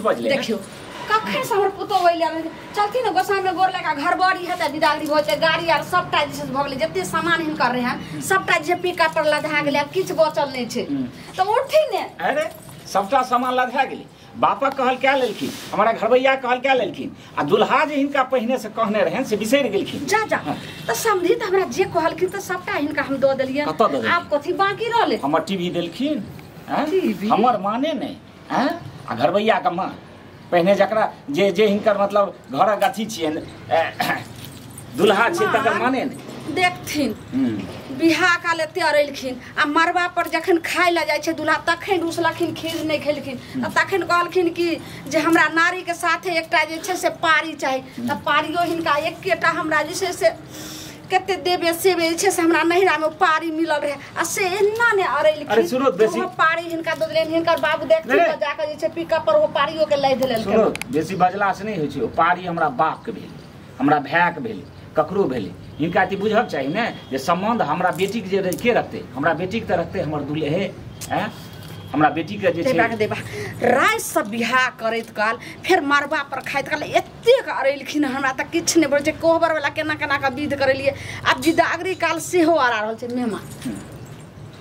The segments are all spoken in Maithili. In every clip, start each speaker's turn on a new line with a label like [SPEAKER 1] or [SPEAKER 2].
[SPEAKER 1] बजले।
[SPEAKER 2] देखियो कखन से हमर पुतोह अइले चलथिन ने गोसाई में गोर लगा घरबड़ी हेतै बिदागरी होतै गाड़ी आर सबटा जे छै भऽ गेलै जते सामान हिनकर रहै सबटा जे पिकअप पर लधा गेलै आब किछु बचल नहि छै तऽ उठही ने।
[SPEAKER 1] अरे सबटा सामान लधा गेलै, बापक कहल क्या लेलखिन, हमारा घरबैया कहल क्या लेलखिन, आ दुल्हा जे हिनका पहिने से कहने रहनि से बिसरि गेलखिन।
[SPEAKER 2] जा जा तऽ समझी तऽ हमरा जे कहलखिन तऽ सबटा हिनका हम दऽ देलियनि।
[SPEAKER 1] कतऽ दऽ देलियै?
[SPEAKER 2] आब कथी बाकी रहलै?
[SPEAKER 1] हमर टीवी देलखिन, हमर माने नहि, आ घरबैया के माँ पहिने जकरा जे जे हिनकर मतलब घरक अथी छियनि दुल्हा छियै तकर माने नहि।
[SPEAKER 2] देखथिन बियाह काल एते अरेलखिन आ मरबा पर जखन खाय लए जाइ छै दुल्हा तखन रुसलखिन, खीर नहि खेलखिन आ तखन कहलखिन कि जे हमरा नारी के साथे एकटा जे छै से पारी चाही, तऽ पारियो हिनका एकेटा हमरा जे छै से कते देबे सेबे जे छै से हमरा नैहरा में पारी मिलल रहे आ से एना ने अरेलखिन, पारी हिनका दऽ देलनि। हिनकर बाबू देखथिन तऽ जाकऽ जे छै पिकअप पर ओ पारियो के लादि लेलखिन।
[SPEAKER 1] सुनू बेसी बजला से नहि होइ छै, ओ पारी हमरा बाप के भेलै, हमरा भाय के भेलै, ककरो भेलै। हिनका अथी बुझक चाही ने जे सम्बन्ध हमरा बेटीके जे के रखतै, हमरा बेटीके तऽ रखतै हमर दुल्हे, आँय हमरा बेटीके जे छै
[SPEAKER 2] देबा। राति सब बियाह करैत काल फेर मरबा पर खाइत काल एतेक अरेलखिन हमरा तऽ किछु नहि बोलै छै। कोहबर वाला केना केना कऽ विध करेलियै, आब बिदागरी काल सेहो अरा रहल छै। मेहमान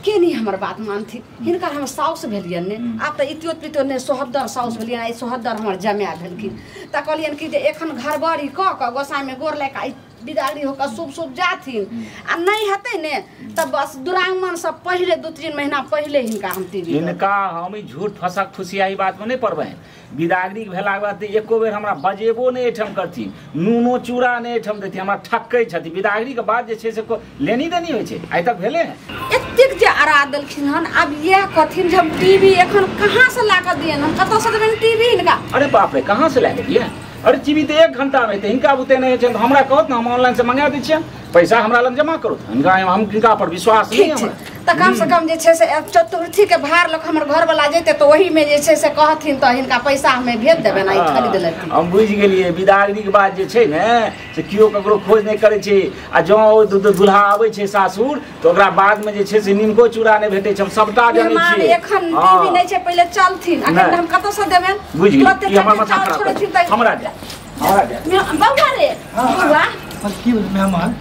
[SPEAKER 2] के नहीं हमर बात मानथिन, हिनकर हम साउस भेलियनि ने, आब तऽ इतियोत पितियोत नहि सोहदर साउस भेलियनि, आइ सोहदर हमर जमाय भेलखिन। तऽ कहलियनि कि जे एखन घरबड़ी कऽ कऽ गोसाइमे गोर लए कऽ बिदागरी होकर शुभ शुभ जाथिन आ नहीं हेतै ने तऽ बस दुरागमन से पहिले 2-3 महीना पहिले हिनका हम टीवी
[SPEAKER 1] हिनका हम ई झूठ फसक फुसियाही बात में नहीं पड़बै। बिदागरी भेलाके बाद एको बेर हमरा बजेबो नहि एहिठाम करथिन, नूनो चूड़ा नहि एहिठाम देथिन, हमरा ठकै छथिन। बिदागरी के बाद जे छै से लेनी देनी होइ छै, आइ तक भेलै हँ
[SPEAKER 2] एतेक जे अरा देलखिन हन। आब इएह कहथिन जे हम टीवी एखन कहाँ से ला कऽ दियनि, हम कतऽसँ देबनि टीवी हिनका?
[SPEAKER 1] अरे बाप रे कहाँ से ला कऽ दियै? अरे टीवी तऽ 1 घंटा में हेतै, हिनका बुते नहि होइ छै हमरा कहत ने, हम ऑनलाइन से मंगा दै छियनि, पैसा हमरा लग जमा करू। हिनका हम हिनका पर विश्वास नहि हमरा।
[SPEAKER 2] तऽ कम से कम जे छै से चतुर्थी के भार लग हमर घरवाला जेतै तऽ ओहिमे जे छै से कहथिन तऽ हिनका पैसा हमे भेज देबै ने, खरीद लेथिन।
[SPEAKER 1] हम बुझि गेलियै बिदागरी के बाद जे छै ने से केओ ककरो खोज नहि करै छै, आ जँ ओ दुल्हा आबै छै सासुर तऽ ओकरा बाद में जे छै से निमको चूड़ा नहि भेटै छै। हम सबटा जानै छियै।
[SPEAKER 2] एखन टीवी नहि छै, पहिले चलथिन, एखन हम कतऽसँ देबै?
[SPEAKER 1] बुझि गेलियै, हमर माथा खराब, हमरा दे, हमरा दे
[SPEAKER 2] बौआ रे बौआ।
[SPEAKER 3] की मेहमान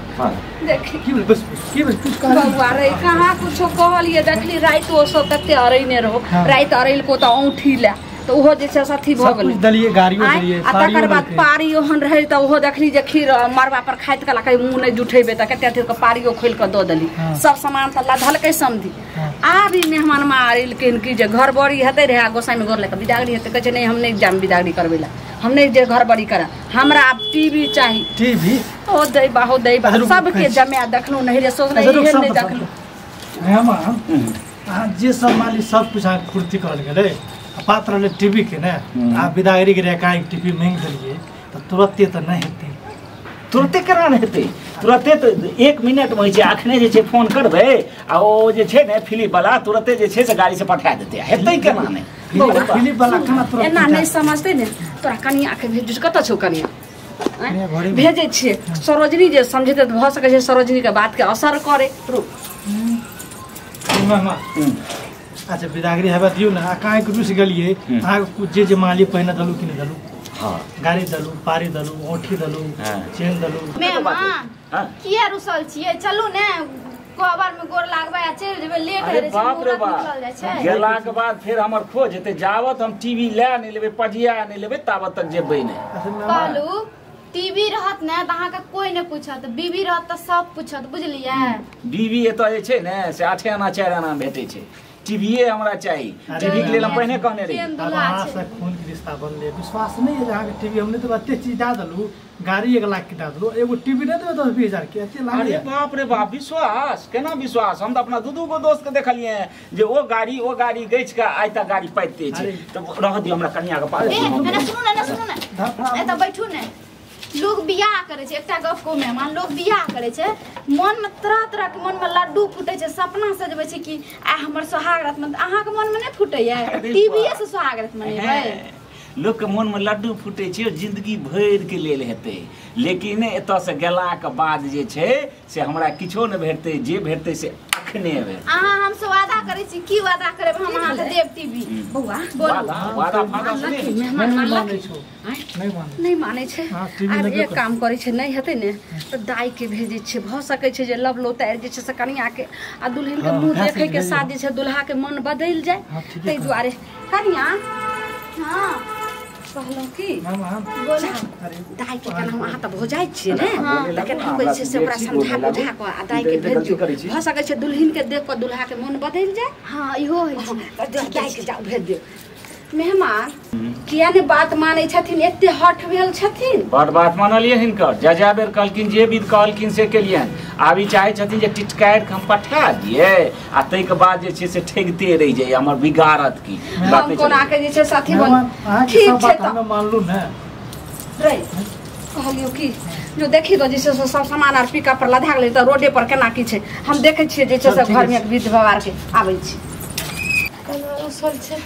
[SPEAKER 2] देखी
[SPEAKER 3] की बस की बस कुछ कहल
[SPEAKER 2] बौआ रे कहाँ कुछो कहलियै? देखली राति सब कते अरैने रहो, राति अरैलको तऽ औंठी ले तऽ ओहो जे छै अथी भऽ गेलै,
[SPEAKER 3] देलियै गाड़ियो देलियै,
[SPEAKER 2] आ तकर बाद पारी ओहन रहै तऽ ओहो देखली जे खीर मरबा पर खाइत कला कहीं मुँह नहि जुठेबै तऽ कते अथी पारियो खोलि कऽ दऽ देली, सब सामान तऽ लधलकै समधी। आब ई मेहमान अरेलखिन कि जे घरबड़ी हेतै रहै गोसाइमे गोर लए कऽ बिदागरी हेतै, कहै छै नहि हम नहि जायब बिदागरी करबै लए, हम नहि जे घरबड़ी करब, हमरा आब टीवी चाही।
[SPEAKER 3] टीवी
[SPEAKER 2] ओ दैबा हो दैबा सबके जमाए देखलहुँ नहि रे सोचलहुँ एहन नहि देखलहुँ।
[SPEAKER 3] मेहमान अहाँ जे सब माली सब कुछ अहाँके पूर्ति करल गेलै, बात रहलै टीवी के ने, आ बिदागरी के एकाएक टीवी मांगि देलियै तऽ तुरते तऽ नहि हेतै।
[SPEAKER 1] तुरते केना नहि हेतै? तुरते तऽ 1 मिनट में होइ छै, अखने जे छै फोन करबै आ ओ जे छै ने फिलिप वाला तुरते जे छै से गाड़ी से पठा देतै। हेतै केना नहि?
[SPEAKER 3] फिलिप वाला केना तुरत
[SPEAKER 2] एना नहि समझतै ने? तोरा कनिया के भेज, कतऽ छौ कनिया? भेजै छियै सरोजनी, जे समझेतै तऽ भऽ सकै छै सरोजनी के बात के असर करे। रुक
[SPEAKER 3] अच्छा बिदागरी हेबे दियौ ने, आ काहे के रुसि गेलियै? अहाँके जे जे माली पहिने देलू कि नहि देलू?
[SPEAKER 1] हाँ
[SPEAKER 3] गाड़ी देलू, पारी देलू, औंठी देलू, चेन देलू।
[SPEAKER 4] मेहमान किया रुसल छियै? चलू ने कोहबर में गोर लागबै आ चलि जेबै, लेट होइ छै, मुहूर्त निकल जाइ छै।
[SPEAKER 1] गेला के बाद फेर हमर खोज हेतै, जावत हम टीवी लए नहि लेबै, पजिया नहि लेबै, ताबत तक जेबै नहि।
[SPEAKER 4] कहलू टीवी रहत ने तऽ अहाँके कोई नहि पूछत, बीबी रहत तऽ सब पूछत, बुझलियै?
[SPEAKER 1] बीबी एतऽ जे छै ने से 8 आना 4 आना भेटै छै, टीवीए हमरा चाही। टीवी के लेल हम पहिने कहने रही।
[SPEAKER 3] अहाँ से खून के रिश्ता बनलै, विश्वास नहि है अहाँके टीवी हम नहि देबै, एते चीज दए देलू, गाड़ी 1 लाख के दए देलू, एगो टीवी नहि देबै 10-20 हजार के, एते लागै।
[SPEAKER 1] अरे बाप रे बाप, विश्वास केना विश्वास? हम तऽ अपना 2-2 गो दोस्त के देखलियै जे ओ गाड़ी गछि के आइ तक गाड़ी पाइते छै। तऽ रह दियौ हमरा कनिया के पास।
[SPEAKER 4] सुनू ने, सुनू ने, एतऽ बैठू ने। लोग बियाह करै छै, एकटा गप कहू मेहमान, लोग बियाह करै छै मन में तरह तरह के मन में लड्डू फूटे छै, सपना सजबै छै कि आइ हमर सोहाग रात में, अहाँके मन में नहि फूटैया टीवीए से सोहाग रात मनेबै?
[SPEAKER 1] लोक के मन में लड्डू फूटे छै जिंदगी भरि के लेल हेतै, लेकिन एतऽ से गेलाके बाद जे छै से हमरा किछो नहि भेटतै, जे भेटतै से अखने भेटतै।
[SPEAKER 4] अहाँ हमसे वादा करै छी, की वादा करब हम अहाँके देब टीवी?
[SPEAKER 2] बौआ
[SPEAKER 1] वादा वादा फादा से
[SPEAKER 2] मेहमान मानलक नहि मानै छै। आब एक काम करै छै, नहि हेतै ने तऽ दाइ के भेजै छियै, भऽ सकै छै जे लव लोतारि जे छै से कनिया के आ दुल्हन के मुँह देखै के साथ जे छै दुल्हा के मन बदलि जाय, ताहि दुआरे कनिया।
[SPEAKER 4] हाँ
[SPEAKER 2] कहलहुँ की दाइ के केना अहाँ तऽ भौजाइ छियै ने, तऽ केना कहै छै से ओकरा समझा बुझा कऽ आ दाइ के भेज दियौ, भऽ सकै छै दुल्हन के देख कऽ दुल्हा के मन बदलि जाय।
[SPEAKER 4] हाँ इहो होइ छै,
[SPEAKER 2] दाइ के जाउ भेज दियौ। मेहमान किया ने बात मानै छथिन, एते हठ भेल छथिन।
[SPEAKER 1] बड़ बात मानलियै हिनकर, जा जा बेर कहलखिन जे विध कहलखिन से केलियनि। आब ई चाहै छथिन जे टिटकारि के हम पठा दियै आ ताहिके बाद जे छै से ठगिते रहि जाइए, हमर बिगाड़त की
[SPEAKER 2] बात नहि। कोना के जे छै साथी बन ठीक छै
[SPEAKER 3] तऽ मानलू ने
[SPEAKER 2] रे। कहलियौ की जो देखी तो जे छै से सब सामान आर पिकअप पर लधा गेलै तऽ रोडे पर केना की छै हम देखै छियै जे छै से घर में विध व्यवहार के आबै छी।
[SPEAKER 5] छै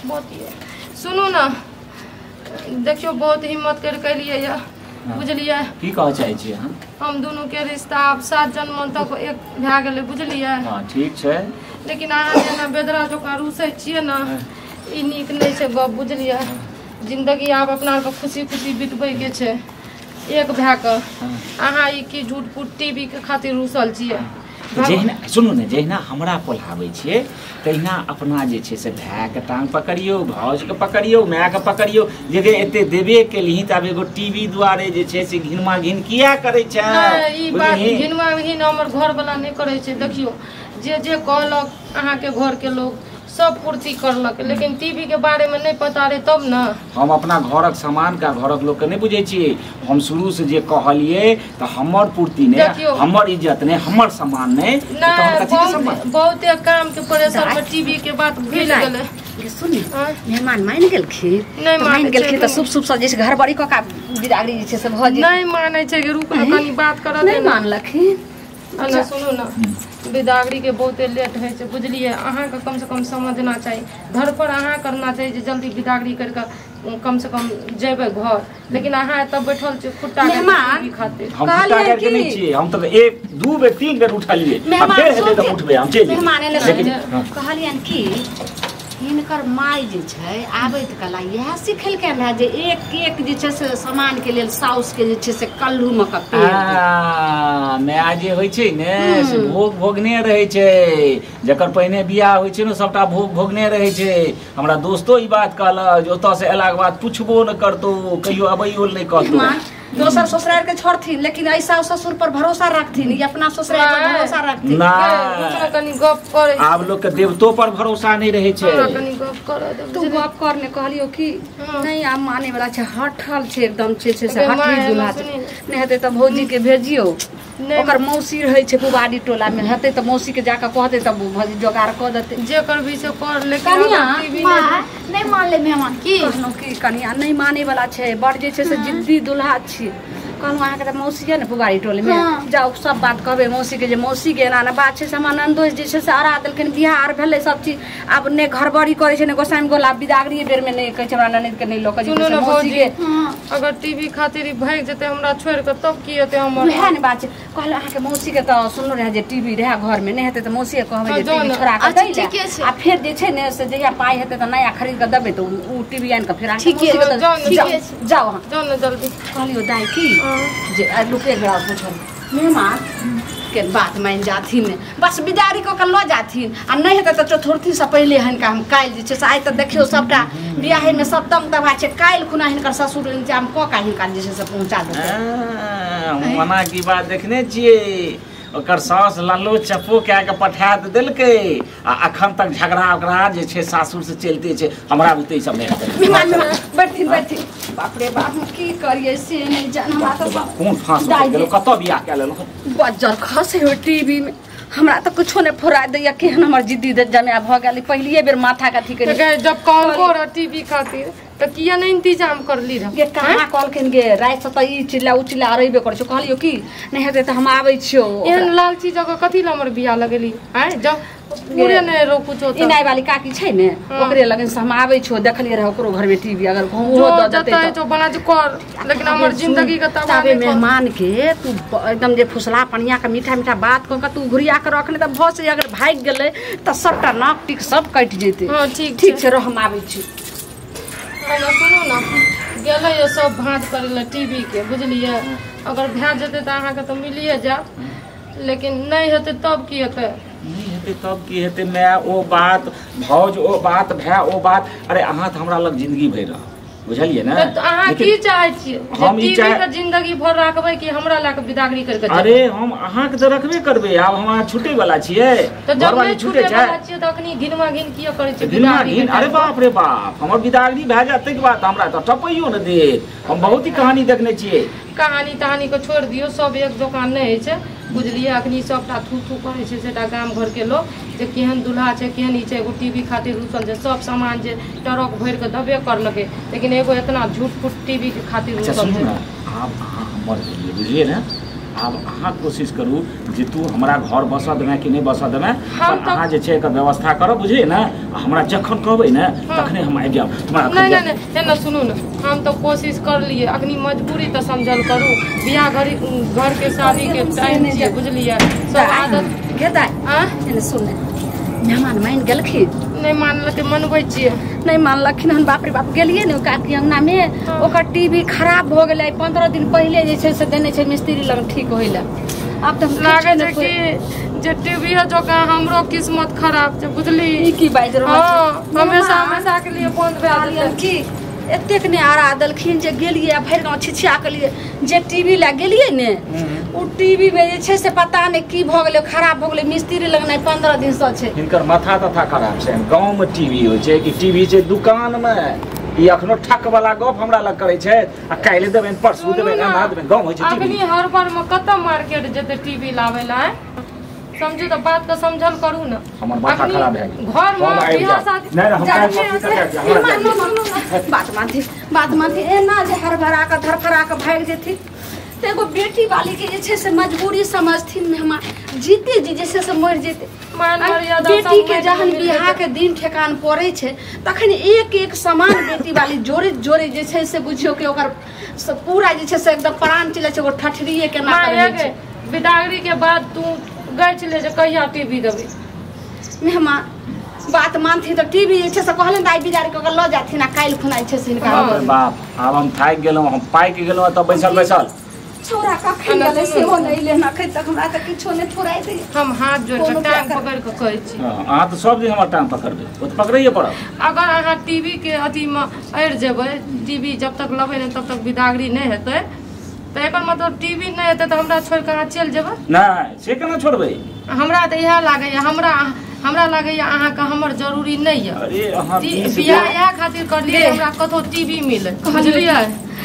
[SPEAKER 5] बहुत सुनू ने, देखियौ बहुत हिम्मत कर के लिए या बुझलियै
[SPEAKER 1] की कहऽ चाहै छियै अहाँ?
[SPEAKER 5] हम दुनू के रिश्ता आब 7 जन्म तक एक भए गेलै बुझलियै।
[SPEAKER 1] हाँ ठीक छै,
[SPEAKER 5] लेकिन अहाँ जेना बेदरा जकाँ रुसै छियै ने, ई नीक नहि छै गप बुझलियै। जिंदगी आब अपना आरके खुशी खुशी बितबैके छै एक भए कऽ। अहाँ ई की झूठ फूट टीवी के खातिर रुसल छियै?
[SPEAKER 1] जहिना सुनू ने, जहिना हमरा पोल्हाबै छियै तहिना अपना जे छै से भायके टांग पकड़ियौ, भाउजके पकड़ियौ, मायके पकड़ियौ, जे एते देबे केलही तऽ आब एगो टीवी दुआरे जे छै से घिनमा घिन किया करै छै?
[SPEAKER 5] ई बात घिनमा घिन हमर घरवला नहि करै छै। देखियौ जे जे कहलक अहाँके घरके लोग सब पूर्ति करलक, लेकिन टीवी के बारे में नहीं पता रहे तब न।
[SPEAKER 1] हम अपना घरक सामान का घरक लोग के नहीं बुझे छियै। हम शुरू से जे कहलिए तो हमर पूर्ति नहीं, हमर इज्जत नहीं, हमर सामान नहीं,
[SPEAKER 5] तो बहुत काम के प्रेशर में टीवी के बात भूल गेलै।
[SPEAKER 2] सुनी मेहमान मान गेलखिन?
[SPEAKER 5] नहीं
[SPEAKER 2] मान गेलखिन तऽ शुभ शुभ से जे घर बड़ी कऽ बिदागरी जे छै से भऽ जेतै।
[SPEAKER 5] नहीं मानै छै, रुक न कनी बात करऽ
[SPEAKER 2] नहीं मानलखिन।
[SPEAKER 5] ना सुनू ना, बिदागरी के बहुते लेट होइ छै बुझलियै। अहाँके कम से कम समझना चाही, धरफड़ अहाँ करना चाही जे जल्दी बिदागरी करके कम से कम जेबै घर, लेकिन अहाँ एतऽ बैठल छी खुट्टा के खातिर।
[SPEAKER 1] हम खुट्टा करके नहीं छियै, हम तऽ 1 2 बेर 3 बेर उठलियै, फेर हेतै तऽ उठबै हम चलि
[SPEAKER 2] जेबै। कहलियनि कि हिनकर माय जे छै आबैत कला इएह सिखेलकनि रहे जे एक एक जे छै से सामान के लेल साउस के जे छै से कल्लू में के पेड़।
[SPEAKER 1] माय जे होइ छै ने से भोग भोगने रहै छै, जकर पहिने बियाह होइ छै ने सबटा भोग भोगने रहै छै। हमरा दोस्तो ई बात कहलक जे ओतऽ से अयलाके बाद पुछबो नहि करतौ, कहियो अबैयो नहि कहतौ।
[SPEAKER 2] दोसर ससुराल के छोड़थिन लेकिन ऐसा ससुर पर भरोसा रखथिन, ये अपना ससुराल पर भरोसा रखथिन
[SPEAKER 1] ना।
[SPEAKER 5] कनी गप करे
[SPEAKER 1] आब लोग के देवतो पर भरोसा नहीं रहे छै।
[SPEAKER 5] कनी गप कर
[SPEAKER 2] तू गप करने कहलियो कि नहीं आब माने वाला छै, हठल छै एकदम छै से हठी दुल्हा छै। नहीं हेतै तऽ भौजी के भेजियो, ओकर मौसी रहै छै पुबारी टोला में, हेतै तऽ मौसी के जाके कहतै तब भौजी जोगाड़ कऽ देतै।
[SPEAKER 5] जे करबी से कर, लेकिन
[SPEAKER 4] नहीं मानले मेहमान की
[SPEAKER 2] कहलहुँ कि कनिया नहीं माने वाला छै, बड़ जे छै से जिद्दी दुल्हा छी। कहलहुँ अहाँके तऽ मौसी यऽ ने पुबारी टोल में, जाउ सब बात कहबै मौसी के जे मौसी के एना एना बात छै से हमर ननदोस जे छै से अड़ा देलखिन, बियाह आर भेलै सब चीज, आब नहि घरबड़ी करै छै ने गोसाइन गोला, बिदागरी बेर में नहि कहै छै हमरा ननद के नहि लऽ कऽ
[SPEAKER 5] जेतै मौसी के। अगर टीवी खातिर भागि जेतै हमरा छोड़ि कऽ तब की हेतै हमर?
[SPEAKER 2] उएह ने बात छै। कहलहुँ अहाँके मौसी के तऽ सुनलो रहै जे टीवी रहै घर में, नहि हेतै तऽ मौसी के कहबै जे टीवी छोड़ा कऽ दै लए, आ फेर जे छै ने से जहिया पाइ हेतै तऽ नया खरीद कऽ देबै तऽ ओ टीवी आनि कऽ फेर अहाँके जाउ अहाँ
[SPEAKER 5] जाउ ने जल्दी।
[SPEAKER 2] कहलियौ दाइ की जे लुके बेरा पूछल मेहमान के बात मान जाथिन, बस बिदारी कऽ के लऽ जाथिन, आ नहि हेतै तऽ चतुर्थी से पहिले हिनका हम काल्हि जे छै से आइ तऽ देखियौ सबटा बियाहे में सब तंग तबाह छै, काल्हि खुना हिनकर ससुर इंतजाम कऽ के हिनका जे छै से पहुँचा देतै।
[SPEAKER 1] मना की बात देखने छियै, ओकर सास लल्लो चप्पो कए के पठा देलकै आ अखन तक झगड़ा ओकरा जे छै सासुर से चलते छै। हमरा बुते सब नहि हेतै।
[SPEAKER 2] मेहमान बैठथिन बैठथिन, बाप रे बाप की करियै से नहि जान। हमरा तऽ
[SPEAKER 1] कोन फांस गेलो, कतऽ बियाह कए लेलहुँ?
[SPEAKER 2] बज्जर खसै हो टीवी में, हमरा तऽ कुछो नहि फोड़ा दैया, केहन हमर जिद्दी जमाय भऽ गेल, पहिलिए बेर माथा के अथी केने।
[SPEAKER 5] जब कहलको रह टीवी खातिर तऽ किया नहि इंतजाम करली रह?
[SPEAKER 2] गे कहाँ कहलखिन गे राति से तऽ ई चिल्ला ओ चिल्ला अरेबे करै छौ। कहलियौ कि नहि हेतै तऽ हम आबै छियौ।
[SPEAKER 5] एहन लालची जगह कथी लए हमर बियाह लगेली? आँय जब पूरे नै रो कुछो
[SPEAKER 2] त इनाय वाली काकी छै ने ओकरे लगन से हम आबै छो देखलिए रहे ओकरो घर में टीवी अगर ओहो द देतै
[SPEAKER 5] त जो बना जो कर लेकिन हमर जिंदगी के तबाह
[SPEAKER 2] तबे मेहमान के तू एकदम जे फुसला पनिया के मीठा मीठा बात क के तू घुरिया के रखने त भस अगर भाग गेलै त सबटा नाक टिक सब कटि जेतै।
[SPEAKER 5] हां ठीक
[SPEAKER 2] ठीक छै रह हम आबै छी।
[SPEAKER 5] ना सुनू ना गेलै ये सब भाँज करै ला टीवी के बुझलियै अगर भए जेतै त अहाँ के त मिलिए जायत लेकिन नहीं हेतै तब की हेतै
[SPEAKER 1] नहीं हेतै तब की हेतै मैं ओ बात भौज ओ बात भै ओ बात अरे अहाँ त हमरा लग जिंदगी भरि रह बुझलियै ना
[SPEAKER 5] त अहाँ की चाहै छियै
[SPEAKER 1] हम ई
[SPEAKER 5] टीवी के जिंदगी भर राखबै कि हमरा ला के बिदागरी कर के
[SPEAKER 1] अरे हम अहाँ के त रखबे करबै आब हम अहाँ छूटे वाला छियै
[SPEAKER 5] त जब नहीं छूटे वाला छियै त अखनी घिनवा घिन किया करै छियै
[SPEAKER 1] घिनवा घिन अरे बाप रे बाप हमर बिदागरी भए जात तै के बाद हमरा त टपैयो न देत हम बहुत ही कहानी देखने छियै।
[SPEAKER 5] कहानी तहानी के छोड़ दियो सब एक दोकान नहीं होइ छै बुझलियै अखनी सबटा थू थू करै छै सेटा गाम घर के लोग जे केहन दूल्हा छै केहन ई छै एगो टीवी खातिर रुसल छै सब सामान जे ट्रक भरि के दबे करलकै लेकिन एगो इतना झूठ फूट टीवी के खातिर रुसल छै।
[SPEAKER 1] आब अहाँ हमर भेलियै बुझलियै ने आब अहाँ कोशिश करू जे तू हमरा घर बसऽ देबै कि नहि बसऽ देबै अहाँ जे छै एकर व्यवस्था करब बुझलियै ने हमरा जखन कहबै ने तखने हम आबि जायब।
[SPEAKER 5] नहीं नहीं नहीं ना सुनू ना हम तो कोशिश कर लिए अखनी मजबूरी तो समझल करू बियाह घर घर के शादी के टाइम छियै बुझलियै सब आदत
[SPEAKER 2] गेदाइ
[SPEAKER 5] आ
[SPEAKER 2] एने सुन मेहमान मान गेलखिन
[SPEAKER 5] नहीं मानलकै मनबै छियै
[SPEAKER 2] नहीं मानलखिन हन बाप रे बाप गेलियै ने काकी अंगना में ओकर टीवी खराब भ गेलै 15 दिन पहिले जे छै से देने छै मिस्त्री लग ठीक होय ला आब त
[SPEAKER 5] लागे छै कि जे टीवी जकाँ हमरो किस्मत खराब छै बुझली
[SPEAKER 2] ई की बाजि रहल
[SPEAKER 5] छै हमेशा हमेशा के लिए बंद भए जेतै
[SPEAKER 2] की एतेक ने आरा देलखिन जे गेलियै आ भरि गाँव छिछिया के लिए जे टीवी ला गेलियै ने उ टीवी में जे छै से पता नहि की भऽ गेलै खराब भऽ गेलै मिस्त्री लग नहि 15 दिन से छै।
[SPEAKER 1] हिनकर माथा तथा खराब छै गाँव में टीवी होइ छै कि टीवी छै दुकान में ई अखनो ठक वाला गप हमरा लग करै छै आ काल्हि देबनि परसू देबनि एना देबनि गाँव होइ छै टीवी
[SPEAKER 5] अखनी हर बार में कतऽ मार्केट जेतै टीवी लाबै ला समझू तो बात के समझल करू ना
[SPEAKER 1] हमर माथा खराब भए गेल
[SPEAKER 5] घर में बियाह शादी
[SPEAKER 1] नहीं हम
[SPEAKER 2] बात मानथी बात मानथी एना जे हरभरा के धरफरा के भागि जेथिन त एगो बेटी वाली के जे छै से मजबूरी समझथिन मेहमान जीते जी जे छै से मरि जेतै
[SPEAKER 5] मान मर्यादा
[SPEAKER 2] बेटी के जहन बियाह के दिन ठेकान पड़ै छै तखन एक एक सामान बेटी वाली जोड़े जोड़े जे छै से बुझियौ कि ओकर पूरा जे छै से एकदम प्राण चलै छै ओकर ठठरिए केना करै छै।
[SPEAKER 5] बिदागरी के बाद तू गए छले जे कहिया टीवी देबै
[SPEAKER 2] मेहमान बात मानथिन त टीवी जे छै से कहलनि त आइ बिदार के लऽ जाथिन आ काल्हि खुना जे छै से हिनका
[SPEAKER 1] बाप रे बाप आब हम थाकि गेलहुँ हम पाकि गेलहुँ तऽ बैसल बैसल
[SPEAKER 2] छौड़ा कखन गेलै सेहो नहि एलै हन अखन तक हमरा तऽ किछो नहि फुराइ दैए।
[SPEAKER 5] हम हाथ जोड़ि कऽ टांग पकड़ि कऽ कहै छी
[SPEAKER 1] अहाँ तऽ सब दिन हमर टांग पकड़बै ओ तऽ पकड़ैए पड़त।
[SPEAKER 5] अगर अहाँ टीवी के अथीमे अड़ि जेबै टीवी जब तक लेबै नहि तब तक बिदागरी नहि हेतै तऽ एकर मतलब टीवी नहि हेतै तऽ हमरा छोड़ि कऽ अहाँ चलि जेबै
[SPEAKER 1] नहि से केना छोड़बै
[SPEAKER 5] हमरा तऽ इएह लागैए हमरा हमरा लागैए अहाँके हमर जरूरी नहि यऽ
[SPEAKER 1] अरे अहाँ
[SPEAKER 5] बियाह इएह खातिर करलियै हमरा कतौ टीवी मिले बुझलियै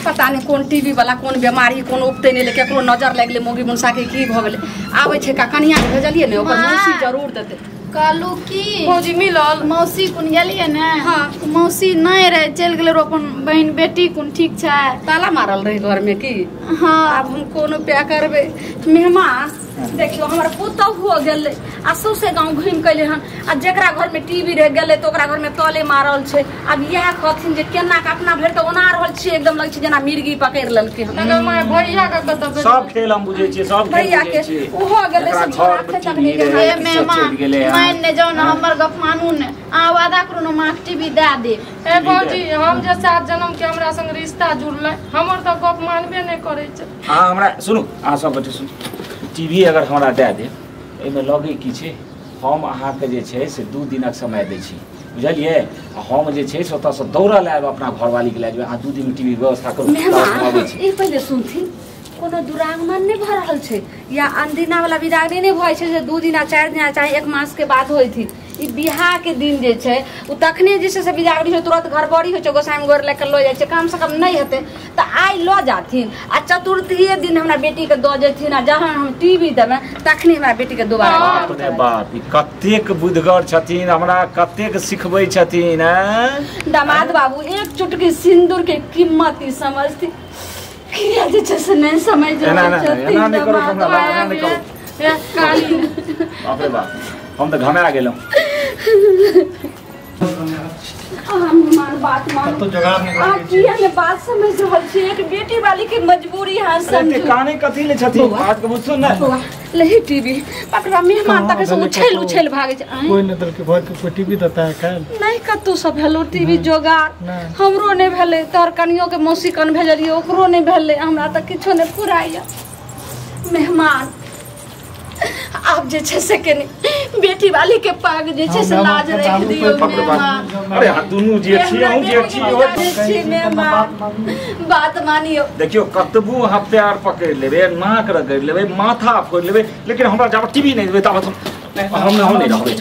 [SPEAKER 2] पता नहि कोन टीवी वाला कोन बीमारी कोन उपते नहि केकरो नजर लागि गेलै मौगी मुनसा के की भऽ गेलै आबै छै का कनिया के भेजलियै ने ओकर मौसी जरूर देतै
[SPEAKER 4] कहलू की
[SPEAKER 5] भौजी मिलल
[SPEAKER 4] मौसी कुन गेलियै ने
[SPEAKER 2] हाँ
[SPEAKER 4] मौसी नहीं रहे चलि गेलै अपन बहन बेटी कुन ठीक छै
[SPEAKER 2] ताला मारल रहे घर में की
[SPEAKER 4] हाँ
[SPEAKER 2] आब हम कोनो उपाय करबै मेहमान देखियो हमर पुतहु हो गेलै आ सौंसे गाँव घुमि के अयलै हन आ जेकरा घर में टीवी रह गेलै तऽ ओकरा घर में तले मारल छै आब इएह कहथिन जे केना के अपना भरि तऽ ओना रहल छियै एकदम लगै छै जेना मिर्गी पकड़ि लेलकै हन
[SPEAKER 5] भैया के कतऽ
[SPEAKER 1] सब खेल हम बुझै छियै सब
[SPEAKER 2] भैया के ओहो गेलै से छोड़ा के तक नहि गेलै
[SPEAKER 4] हे मेहमान मान ने जाउ ने हमर गप मानू ने अहाँ वादा करू ने माँ के टीवी दए देब।
[SPEAKER 5] ए भौजी हम जे 7 जन्म के हमरा संग रिश्ता जुड़लै हमर तऽ गप मानबे नहि करै छै।
[SPEAKER 1] अहाँ हमरा सुनू अहाँ सब गोटे सुनू टीवी अगर हमरा दए देब एहिमे लगै की छै हम अहाँके जे छै से 2 दिनक समय दै छी बुझलियै आ हम जे छै से ओतऽसँ दौड़ल आयब अपना घरवालीके लए जेबै अहाँ 2 दिनमे टीवी व्यवस्था करू
[SPEAKER 2] मेहमान ई पहिले सुनथिन कोनो दुरागमन नहि भऽ रहल छै या अनदिना वाला बिदागरी नहि भऽ छै जे 2 दिना 4 दिना चाहे 1 मास के बाद होइत ई बियाह के दिन जे छै ओ तखने जे छै से बिदागरी होइ तुरंत घरबड़ी होइ छै गोसाइमे गोर लए कऽ लऽ जाइ छै कम से कम नहि हेतै तऽ आइ लऽ जाथिन आ चतुर्थीए दिन हमरा बेटीके दऽ जेथिन आ जहन हम टीवी देबै तखने हमरा बेटीके दोबारा
[SPEAKER 1] बाप रे बाप ई कतेक बुधगर छथिन हमरा कतेक सिखबै छथिन।
[SPEAKER 2] दामाद बाबू एक चुटकी सिंदूर के कीमत ई समझथिन किया जे छै से नहि समझ
[SPEAKER 1] एना नहि करू हमरा एना नहि करू
[SPEAKER 5] काली
[SPEAKER 1] बाप रे बाप। हम तऽ घमा गेलहुँ।
[SPEAKER 2] अहाँ बात मानू, अहाँ किया ने बात समझ रहल छी? एक बेटी वाली के मजबूरी अहाँ समझू।
[SPEAKER 1] काने कथी ले छथिन बात के बुझू ने।
[SPEAKER 2] लही टीवी पकड़ा मेहमान तक से उछल उछल भागे छै।
[SPEAKER 3] कोई ने दलके भर के कोई टीवी देता है काल
[SPEAKER 2] नहीं, कतौ सब भेलो टीवी जोगार हमरो नहीं भेलै। तोहर कनियो के मौसी कन भेजलियै ओकरो नहीं भेलै, हमरा तऽ किछो नहीं फुराइया। मेहमान आप जे छै से केने बेटी वाली के पाग जे छै से लाज रख दियो मेहमान।
[SPEAKER 1] अरे हां दुनू जे छी अहूँ जे छी
[SPEAKER 2] मेहमान बात मानियो।
[SPEAKER 1] देखियो कतबू अहाँ प्यार पकड़ लेबै, नाक रगड़ लेबै, माथा फोड़ लेबै, लेकिन हमरा जब टीवी नहीं देबै ताबत हम नहीं रहबै।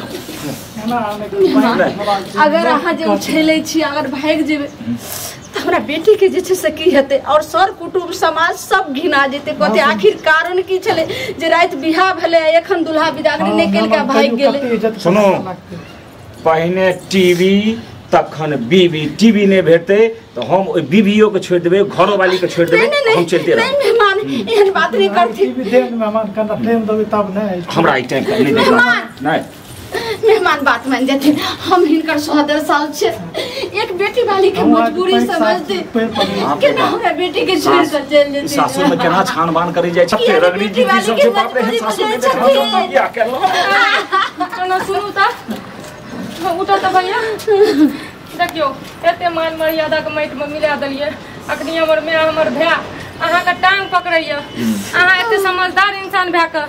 [SPEAKER 2] अगर अहाँ जे उछेलै छी, अगर भागि जेबै तऽ हमरा बेटी के जे छै से की हेतै? और सर कुटुम्ब समाज सब घिना जेतै। कहतै आखिर कारण की छलै जे राति बियाह भेलै एखन दुल्हा बिदागरी नहि केलकै भागि गेलै।
[SPEAKER 1] सुनू, पहिने टीवी तखन बीबी। टीवी नहि भेटतै तऽ हम ओहि बीबीओ के छोड़ि देबै, घरो वाली के छोड़ि देबै, हम चलते रहबै।
[SPEAKER 2] नहीं मेहमान एहन बात नहीं करथिन।
[SPEAKER 3] टीवी देब मेहमान कना टाइम देबै तब नहि
[SPEAKER 1] हमरा ई टाइम पर नहीं देबै। नहीं
[SPEAKER 2] मेहमान बात मान जाथिन, हम हिनकर सोहदर साल छे। एक बेटी वाली के मजबूरी समझते केना हमरा बेटी के छोड़ के चल जेती।
[SPEAKER 1] सासुर में केना छान बान करी जाय छै, रगड़ी जी सब छै, बाप रे सासुर में देखा किया केलो।
[SPEAKER 5] चलो सुनू त उठो त भैया। देखियो एते मान मर्यादा के माटि में मिला देलिए। अखनी हमर my हमर भाय अहाँ के टांग पकड़ैया। अहाँ एते समझदार इंसान भए के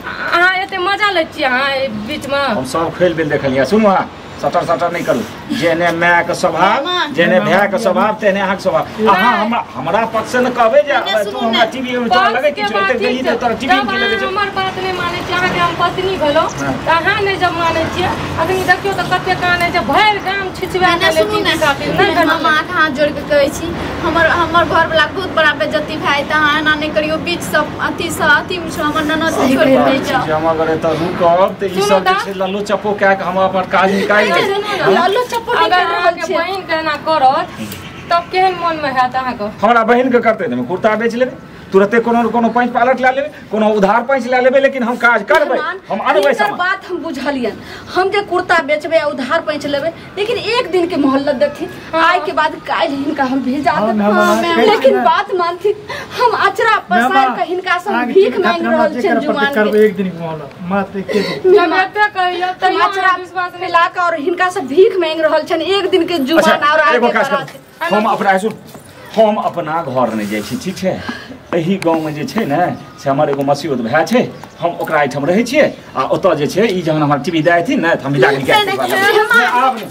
[SPEAKER 5] अहाँ एते मजा लै छियै अहाँ बीच में।
[SPEAKER 1] हम सब खेल बेल देखलियै। सुनू अहाँ सटर सटर नहीं करू। जेने my के स्वभाव, जेने भाय के स्वभाव, तेने अहाँ के स्वभाव। अहाँ हमरा पक्ष से न कहबै जे तू हमरा टीवी में तोरा लगे किछु एते गेली त तोरा टीवी में की लगे छै।
[SPEAKER 5] हमर बात नहीं मानै छियै, अहाँ के हम पत्नी भेलौ त अहाँ नहीं जब मानै छियै। अखनी देखियौ त कते कानै छै, भरि गाम छिछवा गेलै टीवी खातिर।
[SPEAKER 4] नहीं हम अहाँके हाथ जोड़ के कहै छी, हमर हमर घर वाला बहुत बड़ा बेइज्जती भए त अहाँ एना नहीं करियौ। बीच सब अथी सब अथी में हमर ननद छोड़ के नहीं जाओ।
[SPEAKER 1] हम अगर एतऽ रुकब त ई सब जे छै लल्लो चप्पो कए के हम अपन काज निकालि
[SPEAKER 2] लल्लो चप्पो
[SPEAKER 5] अगर अहाँके बहिन के एना करत तब केहन मन में हैत अहाँके?
[SPEAKER 1] हमरा बहिन के करते ने कुर्ता बेच लेबै, तुरते कोनो कोनो पैंच पालट ला लेबै, कोनो उधार पैंच ला लेबै, लेकिन हम काज करबै, हम अनबै सामान।
[SPEAKER 2] बात हम बुझलियन, हम जे कुर्ता बेचबै आ उधार पैंच लेबै, लेकिन एक दिन के मोहल्लत देथिन। आइ के बाद काल्हि हिनका हम भेजा देब, लेकिन बात मानथिन। हम अचरा पसार के हिनका से भीख मांगि रहल छियनि जुआन के।
[SPEAKER 3] एक दिन के मोहल्लत मात्र एक दिन।
[SPEAKER 5] हम एते कहियो तैयो
[SPEAKER 2] अचरा
[SPEAKER 5] विश्वास नहीं
[SPEAKER 2] मिला के और हिनका से भीख मांगि रहल छियनि एक दिन के जुआन। और आगे
[SPEAKER 1] हम अपना हम अपना घर नहीं जाइ छी, ठीक छै? एही गाँव में जे छै ने से हमर एगो मसियोत भाय छै, हम ओकरा एहिठाम रहै छियै आ ओतऽ जे छै ई जहन हमर टीवी दए देथिन ने तऽ हम विदागरी कए देबै। आब
[SPEAKER 2] नहीं।